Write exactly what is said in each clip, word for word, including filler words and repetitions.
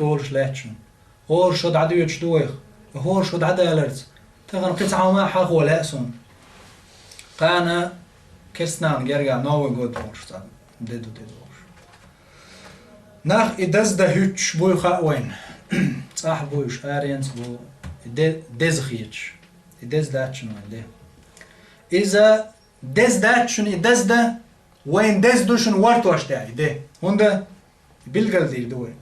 волуш лаьтташ. ХӀора шо дӀадоьдуш ду вайх. ХӀора шо дӀадаларца. Тахана кхин цхьа хӀума хьахо лаьа суна. Кхана керстанан герга Новый год волуш цхьа де ду, де ду волуш. Нах и даздан хӀуьттуш буй хаьа вайна. ЦӀахь буй уьш, аренца бу, и де-, деза хеташ. И деза дац шуна вайн де. Иза деза дац шуна и даздан, вайн деза ду шуна вартош тӀехь и де. ХӀунда? Билгал дийр ду вай.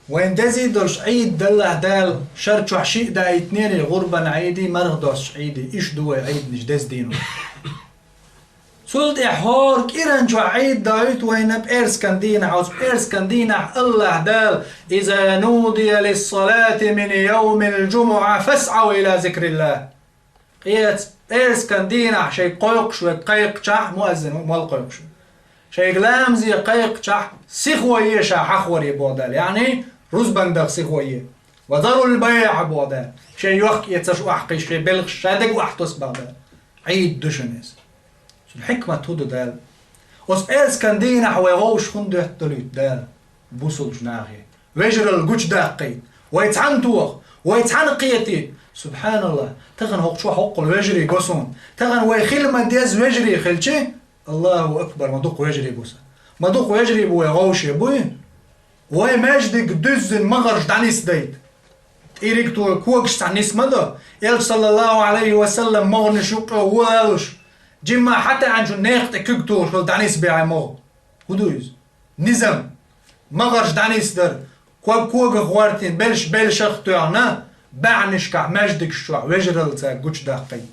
Вайн дезий долуш Ӏийд даллахь Дала шар чохь шиъ даийтинера, гӀурбан Ӏийдий, марха доссуш Ӏийдий, иш ду вай Ӏийднаш деза дийнахь. Цул тӀаьхьа хӀора кӀиран чохь Ӏийд доуьйту вайна пӀераскан дийнахь, оцу пӀераскан дийнахь Аллахь Дала: «Иза нудия лиссалати мин йовмил джумуӀа фасӀав ила зикриллах». Кхечу пӀераскан дийнахь шайга кхойкхуш верг кхайкхачахь, муаззин ву, молла кхойкхуш верг. Шайга ламазе кхайкхачахь, сихо е ша хьахоре боху Дала, яъни рузбан даха сихо е. «Ва зарул байӀ», боху Дала. Шайн йохк-эцарш охьакхийса, шайн белхаш, шайн дерг охьатосу боху Дала. Ӏийд ду шуна иза. Цуьнан хьикмат хӀун ду Дала? Оцу пӀераскан дийнахь вай вовшах хӀунда доьтталуьйту Дала бусулбачу нахе? Вежаралла гучудаккхийта, вай цхьаьна тоха, вай цхьаьна кхетийта. СубхьаналлахӀ, тахана хӀокху чохь хӀоккхул вежарий го суна. Тахана вай хила ма-дезза вежарий хилчи, Аллаху акбар, ма дукха вежарий бу сан. Ма дукха вежарий бу вай вовше буй? Вай маьждиг дуьззина магӀарш дӀанисдайта. ТӀириг ту когаш цхьа нис ма до. Элча, саллаллаху Ӏалайхи ва саллам, могӀанаш юккъе валуш, жимма хьан таьӀначун некха тӀе куьг тухуш хила дӀанисбе хьайн могӀа. ХӀун ду иза? Низам. МагӀарш дӀанисдар. Ког когах гӀортийна, белш белшах а тоьхна, баьӀнашкахь, маьждигаш чохь вежаралла цаьрга гучудаккхийта.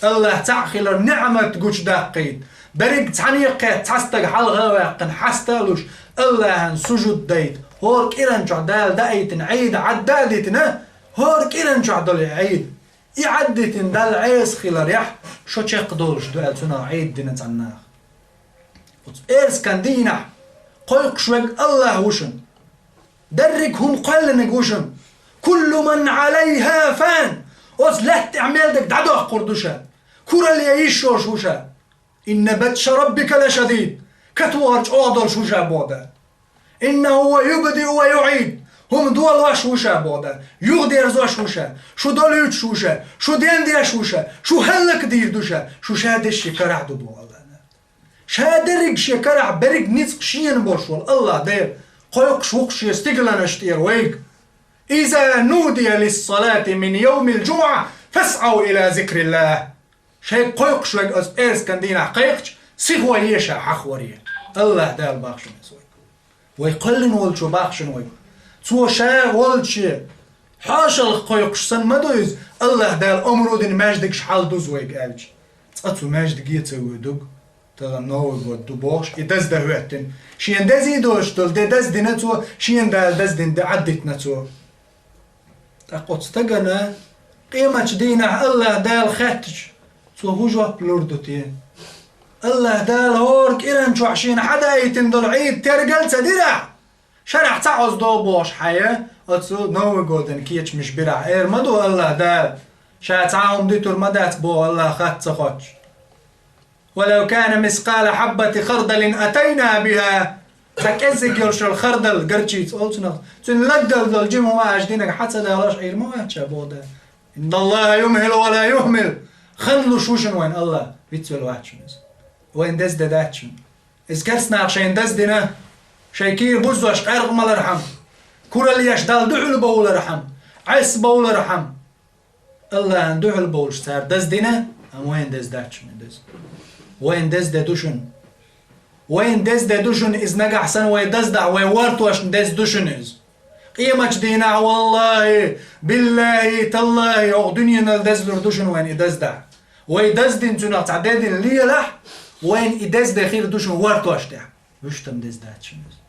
Аллахь цхьаъ хилар неӀмат гучудаккхийта. Берриг цхьаьна кхетта цхьа стаг хьалха а ваьккхина, хьаста а луш, Аллахьан сужуд дайта. ХӀора кӀиран чохь Дала даийтина Ӏийда Ӏадда а дитина, хӀора кӀиран чохь долу и Ӏийда. И Ӏаддитина Далла Ӏеса хиларехь, шо чекхдолуш ду аьлла цунах Ӏийд дина цхьаннах. Оцу пӀераскан дийнахь кхойкхуш верг Аллахь ву шуна. Дерриг хӀума кхоьллинарг ву шуна. «Куллу ман Ӏалайха фан». Оцу лаьтта тӀехь мел дерг дӀадоккхур ду ша. Куралла ян йиш йолуш ву ша. «Инна батша раббика лашадид». КатвогӀар чӀогӀа долуш ву ша боху Дала. «Иннаху хува юбдиу ва юӀид». ХӀума долош ву ша боху Дала. Юхадерзош ву ша. Шу долуьйтуш ву ша. Шу дендеш ву ша. Шу хӀаллакдийр ду ша. Шу ша дешший карахь ду боху Аллахьа. Ша дерриг шен карахь берриг ницкъ шена болуш волу Аллахь Дела кхойкхуш ву-кх шен стигланаш тӀера вайга. «Иза нудия лиссалати мин йовмил джумуӀа фасӀав ила зикриллахь». Шайга кхойкхуш верг оцу пӀераскан дийнахь кхайкхича, сихо е ша хьахоре. Аллахь Дала бахшина иза вайга. Вай кхоьллина волчо бахшина вайга. Цо ша волче хьошалгӀа кхойкхуш санна ма ду иза, Аллахь Дала омра дина маьждигаш хьалдузу вайга аьлча. Цкъа цу маьждиге а ца воьдуг, тахана Новый год ду бохуш, и даздан хӀоьттина. Шена дезий доцуш долу де даздина цо, шена Дала даздина де Ӏаддитина цо. ТӀаккха оцу стагана къематчу дийнахь Аллахь Дала хаьттича, цо хӀун жоп лур ду те? Аллахь Дала хӀора кӀиран чохь шена хьадаийтина долу Ӏийд тергал ца дирахь, шарахь цхьа Ӏоз догӀу бохуш хьайн, оцу Новый годана кечамаш бирахь, эр ма ду Аллахь Дала, ша цхьа а хӀума дитур ма дац боху Аллахь хатта ца хоттуш. «Ва лав кана мискъала хьаббати хардалин атайна биха». Цхьа кӀеззиг йолуш йолу хардал, горчица олу цунах, цуьнан лагдал долу жима хӀума аша динарг хьан ца далош Ӏийр ма вац ша боху Дала. «Инна Аллаха юмхилу ва ла юхмил». Хан луш ву шуна вайн Аллахь, вицвелла вац шуна иза. Вайн деза де дац шуна. Иза керстанаха шайна даздина, шайн кийра буззош къаьркъамалархьама, куралла еш Далла дуьхьал бовлархьама, Ӏеса бовлархьама. Аллахьан дуьхьал бовлуш цара даздина, амма вайн деза дац шуна и деза. Вайн деза де ду шуна. Вайн деза де ду шуна, иза нагахь санна вай даздахь, вай вортошна деза ду шуна иза. Къематчу дийнахь, валлахи, биллахи, таллахи, оха дуьненал дезлур ду шуна вайн и даздахь. Вай даздина цуьнах цхьа де дина лелахь, вайн и деза де хир ду шуна вортош тӀехь. Вуьштам деза дац шуна иза.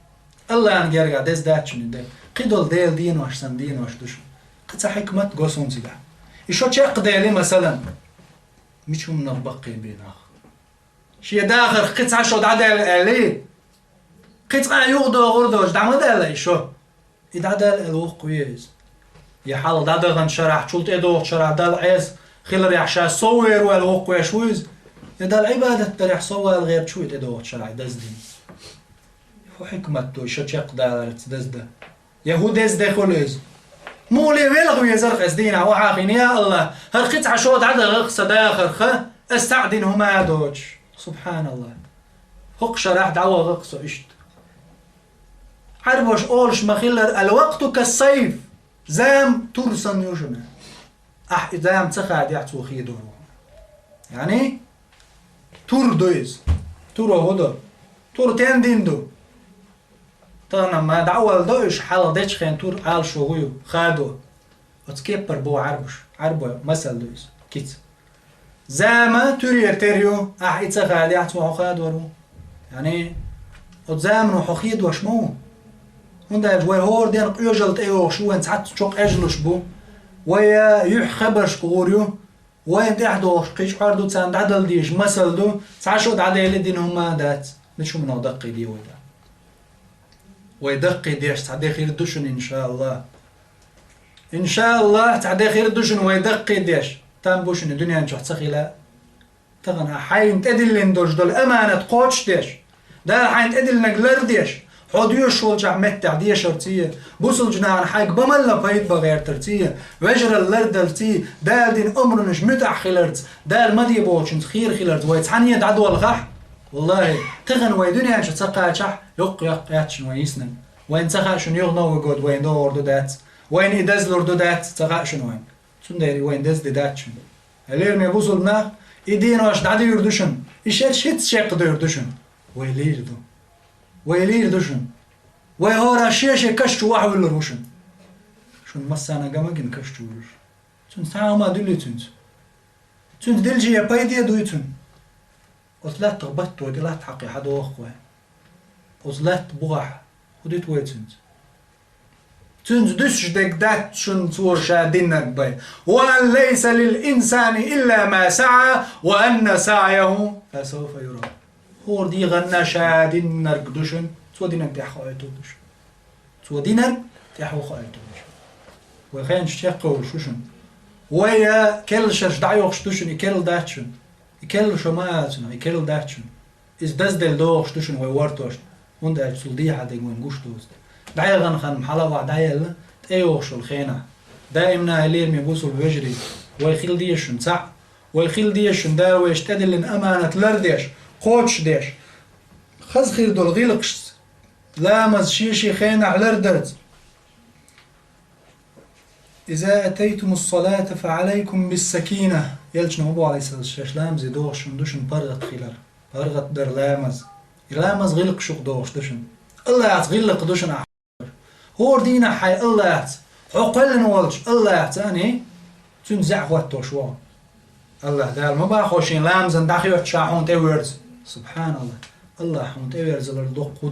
Аллахьан гергахь деза дац шуна и де. Кхидолу Делан денош санна денош ду шуна. Кхин цхьа хьикмат го суна цигахь. И шо чекхдели, масалан, мича хӀуманах баккхий бен нах? Шен дахарх кхин цхьа шо дӀадаьлла аьллий? Кхин цкъа а юхадогӀур долуш дӀа ма даьлла и шо? И дӀадаьлла аьлла вукху ве иза? Я хьалха дӀадаханчу шарахь, чул тӀедогӀучу шарахь Далла Ӏеса хиларехь ша сов вер ву аьлла вукху веш ву иза? Я Далла Ӏибадат дарехь сов вала гӀерташ ву и тӀедогӀучу шарахь даздина? ХӀун хьикмат ду шо чекхдаларца деза дан? Я хӀун деза дан хуьлу иза? Муха велха везара-кх ас дийнахь, охьахиъна, я АллахӀ, хӀара кхин цхьа шо дӀадахара-кх сан дахарх, ас цхьаъ дина хӀума а доцуш. СубхьаналлахӀ. ХӀокху шарахь дӀавахара-кх со иштта. Ӏарбоша олуш ма-хиллара: «Ал-вакъту кас-сайф». Зама тур санна ю шуна. Ахь и зама ца хадехь, цо хедор ву. Яъни, тур ду иза. Туро хӀун ду? Тур тендин ду. Тахана ма дӀа а вала до уьш, хьалха дечу хенахь тур Ӏалашо хӀун ю? Хадо. Оцу кеппара боху Ӏарбоша. Ӏарбойн масал ду иза. Кица. Зама туьрера тера ю, ахь и ца хадехь, цо хьо хадор ву. Яъни, оцу замано хьо хедош ма ву. ХӀунда аьлча вай хӀора ден къоьжалла тӀейогӀуш ю, вайн цхьацца чо къежлуш бу. Вай юьхь хабаршка гӀур ю. Вайна тӀехь догӀуш кхин чкъор ду, царна дӀадала дезаш масал ду, цхьа шо дӀадели дина хӀума а дац. Мича хӀуманах даккхийде вай дан? Вай даккхийдеш цхьа де хир ду шуна, иншааллахӀ. ИншааллахӀ, цхьа де хир ду шуна вай даккхийдеш. Там бу шуна дуьнен чохь ца хила. Тахана хьайна тӀедиллина долуш долу аманат кхочушдеш, Дала хьайна тӀедиллинарг лардеш, хьо доьшуш волчохь меттехь дешарций, бусулба нахана хьайга бан мел пайда бан гӀертарций, вежаралла лардаларций, Дала дина омранаш муьтӀахь хиларца, Дала ма де бохучуьнца хийра хиларца вай цхьаьна дӀадолхахь, валлахӀи, тахана вай дуьнен чу ца кхачахь, йоккха яккха яц шуна вайн йиснарг. Вайна ца хаьа шуна юха Новый год вайна догӀур ду дац, вайна и дазлур ду дац, ца хаьа шуна вайна. Цундела и вайн деза де дац шуна. Лераме бусулба нах, и денош дӀадуьйр ду шуна. И шерш хӀинца чекхдуьйр ду шуна. Вай лийр ду. Вай лийр ду шуна. Вай хӀора шен-шен каш чу вахьуьллур ву шуна. Шуна массарна а гина каш чу вуьллуш. Цуьнца цхьа а хӀума дуьллий цуьнца? Цуьнца дилча я пайде дуй цуьнан? Оцу лаьттах батто тӀе латта хьакхе хьан доху вай? Оцу лаьтта бухахь хӀун диту вай цуьнца? Цуьнца дуьсуш дерг дац шуна цо ша динарг бен. «Ва ан лайса лил инсани илла ма саӀа, ва анна саӀяху фасавфа юра». ХӀора дегӀанна ша динарг ду шуна, цо динарг тӀехь хоуьйтур ду шуна. Цо динарг тӀехь ву хоуьйтур ду шуна. Вай хенаш чекхйолуш ду шуна. Вай, э, керла шерш дӀайохуш ду шуна, и керла дац шуна. И керла шо ма ала цунах, и керла дац шуна. Иза дазделла догӀуш ду шуна вай вортошна, хӀунда аьлча цул дехьа дерг вайна гуш доцу. ДӀаяхана хан хьала а ваха дӀаелла, тӀейогӀуш йолу хенахь. Даимна, лераме бусулба вежарий, вай хила деза шуна цхьаъ, вай хила деза шуна Дала вайшна тӀедиллина аманат лардеш, кхочушдеш, хаза хир долу гӀиллакхашца, ламаз шен-шен хенахь лардарца. «Иза атайтумус-салата фа алайкум бис-сакина». Элчано боху, Ӏалайхиссалату вассалам, шаьш ламазе догӀуш шуна ду шуна паргӀат хилар. ПаргӀат дар ламаз. И ламаз гӀиллакхаш юкъа догӀуш ду шуна. АллахӀаца гӀиллакх ду шуна ахь. ХӀора дийнахь хьайн АллахӀаца, хьо кхоьллина волчу АллахӀаца а, цуьнца зӀе хӀоттош вогӀу. АллахӀ Дала ма боху шен ламазан дӀахоьттуш ша хьуна тӀеверза. СубхьаналлахӀ. АллахӀ хьуна тӀеверзалар доккха